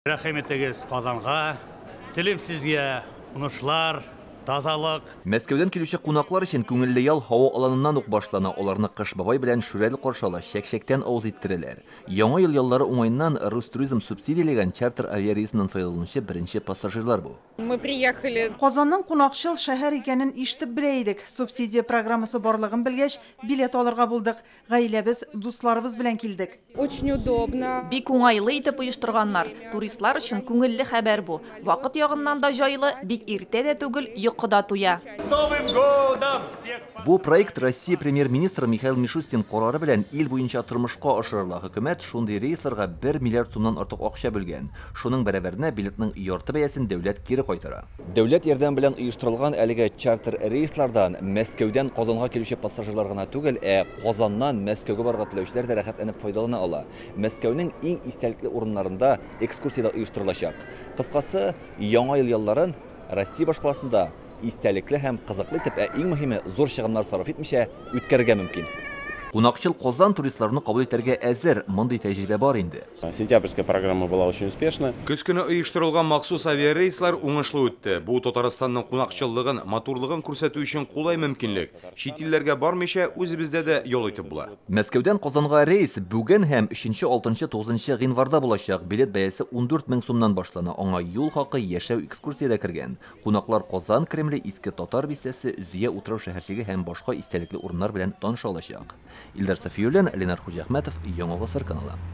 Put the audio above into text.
Рәхим итегез Казанга. Телим сезгә уңышлар, тазалык. Мәскәүдән килүче кунаклар өчен күңелле ял һава аланыннан ук башлана. Аларны Кыш бабай белән Шүрәле каршы ала, чәк-чәктән авыз иттерәләр. Яңа ел яллары уңаеннан Ростуризм субсидияләгән чартер авиарейсыннан файдаланучы беренче пассажирлар бу. Мы приехали. Казанның кунакчыл шәһәр икәнен ишетеп белә идек. Субсидия программасы барлыгын белгәч, билет алырга булдык. Гаиләбез, дусларыбыз белән килдек. Очень удобно. Бик уңайлы итеп оештырганнар. Туристлар өчен күңелле хәбәр бу. Вакыт ягыннан да җайлы, бик иртә дә түгел, йокы да туя. С Новым годом! Всех Бу проект Россия премьер-министры Михаил Мишустин карары белән ил буенча тормышка ашырыла. Хөкүмәт шундый рейсларга 1 миллиард сумнан артык акча бүлгән. Шуның бәрабәренә билетның ярты бәясен дәүләт кире кайтара. Дәүләт ярдәме белән оештырылган әлеге чартер рейслардан Мәскәүдән Казанга килүче пассажирлар гына түгел, ә Казаннан Мәскәүгә барырга теләүчеләр дә рәхәтләнеп файдалана ала. Мәскәүнең иң истәлекле урыннарында экскурсия дә оештырылачак. Кыскасы, яңа ел ялларын Россия башкаласында истәлекле һәм кызыклы итеп, ә иң мөһиме, зур чыгымнар сарыф итмичә үткәрергә мөмкин. Кунакчыл Казан туристларны кабул итәргә әзер, мондый тәҗрибә бар инде. Сентябрьская программа была очень успешна. Көз көне оештырылган махсус авиарейслар уңышлы үтте. Бу Татарстанның кунакчыллыгын, матурлыгын күрсәтү өчен кулай мөмкинлек. Чит илләргә бармыйча үзебездә дә ял итеп була. Мәскәүдән Казанга рейс бүген һәм 3, 6, 9 гыйнварда булачак. Билет бәясе 14 мең сумнан башлана. Аңа юл хакы, яшәү, экскурсия дә кергән. Кунаклар Казан Кремле, Иске Татар бистәсе, Зөя утрау шәһәрчеге һәм башка истәлекле урыннар белән таныша алачак. Илдар Сафиуллин, Ленар Хуҗахмәтов, Яңа Гасыр каналы.